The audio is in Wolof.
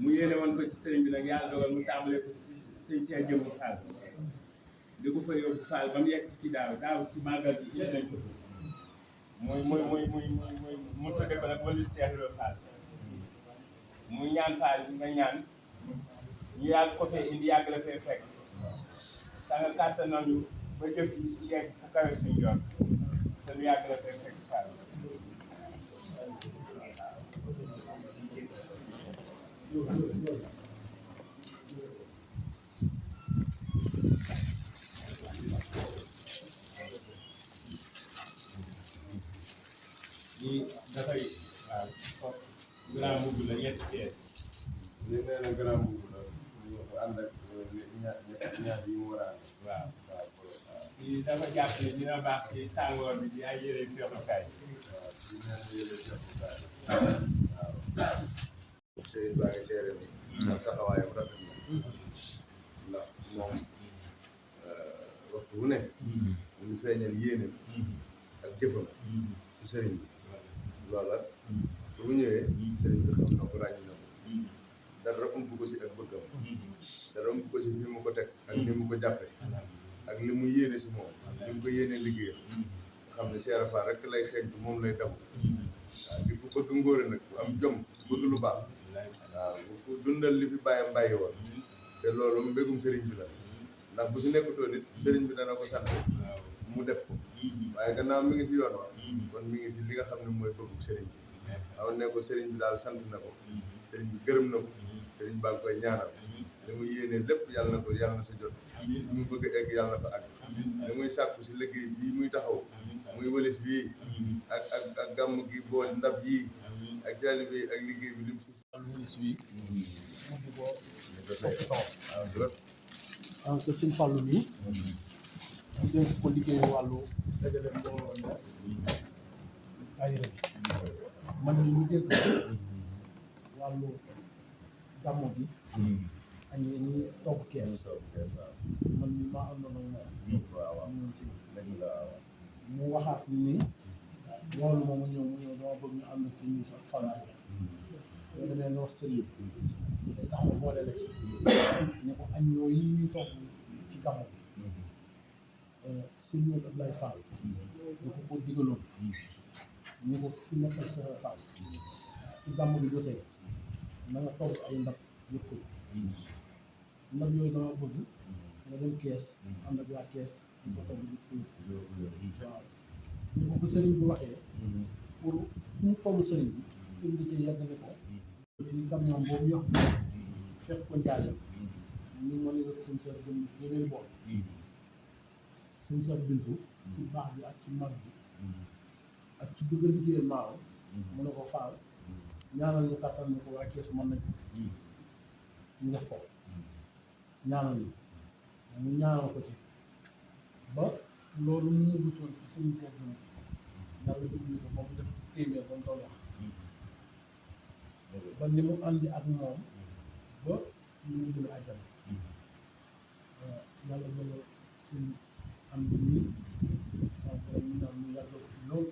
mu yéene woon ko ci sëriñ bi nag yàlla dogal mu tàmbalee ko ci sëñ Cheikh Jëmbu Fall di ko fa yóbbu Fall ba mu yegg ci daaw ci màggal gi indi nañ ko mu tudde ko nag wàllu Cheikh Ibra Fall muy ñaan Fall nga ñaan ñu yàgg ko fee indi yàgg la fee fekk ta nga kàttan nañu ba jëf yegg fu kawe suñu yoon te ñu yàgg la fee fekk Fall lii dafay waaw grand mbubb la ñetti pièces. lii nee na grand mbubb la ñu ànd ak ñaar yi mu war a ànd. waaw lii dafa jàpp ne dina baax ci tàngoor bi di ay yére feexukaay. waaw lii nee na yére feexukaay. waaw. Serigne Ba ngi seere ni. ndax taxawaayam rafet na. ndax moom waxtu wu ne. mu ngi feeñal yéenam. ak jëfam. ci Serigne bi. loola bu mu ñëwee sëriñ bi xam na ko ràññ na ko dara ëmb ko ci ak bëggam dara ëmb ko ci fi mu ko teg ak ni mu ko jàppe ak li mu yéene si moom li mu ko yéene liggéeyam nga xam ne Cheikh Fall rek lay xeeñtu moom lay daw waaw di ko bëgg ngóore nag bu am jom bëgg lu baax waaw bu ko dundal li fi bàyyam bàyyi woon te loolu mbégum sëriñ bi la ndax bu si nekkutoon nit sëriñ bi dana ko sant mu def ko waaye gannaaw mi ngi si yoon wa kon mi ngi si li nga xam ne mooy bëggu sëriñ bi waaw ne ko sëriñ bi daal sant na ko sëriñ bi gërëm na ko sëriñ baa ngi koy ñaanal li mu yéene lépp yàlla na sa jot li mu bëgg a egg yàlla na fa àgg li muy sàkku si liggéey bii muy taxaw muy wëlis bii ak gàmm gi bool ndab yii ak taalibe yi ak liggéey bi lim si wëlis bii mu di ko toppatoo que sëñ Fallou mi ñu dénk ko liggéeyu wàllu dajale mbooloo daayira bi man mii ñu dégg wàllu gàmmu bi ak ñi togg kees man mii maa àndoon ak moom ci mu waxaat ni loolu moom mu ñëw dama bëgg ñu ànd si ñu sax fan yoo demee nga wax sëriñ li tax ma boole la ci ne ko añ yooyu yi ñuy togg ci gàmmu bi sëñ Abdoulaye Fall da ko digaloon ñu ko fi nekkal Cheikh Fall si gàmmu bi jotee na nga togg ay ndab yëpp ndab yooyu dama bëgg nga dem kees ànd ak waa kees ñu ko togg di waaw ñu ko sëriñ bi waxee pour suñu togg sëriñ bi ci yeggale ko ci camion boobu yokk fekk ko njaayam ñu mën a seen seet jëm jëmee bool seen seet bintu ci baax bi ak ci mag bi ak ci bëgg a liggéeyal maam mu ne ko Faal ñaanal ñu kàttan ñu ko waa kees mën nañ ñu def ko ñaanal ñu mu ñaanal ko ci ba loolu mu mubbutoon ci seen seet jëm yàlla dugg ko moom def téeméer ba mu doon wax ba ni mu àndi ak moom ba ñu ngi jël àjjana yàlla dogal suñ am bi nii sama borom ñu naan ñu yàggal ko fi loolu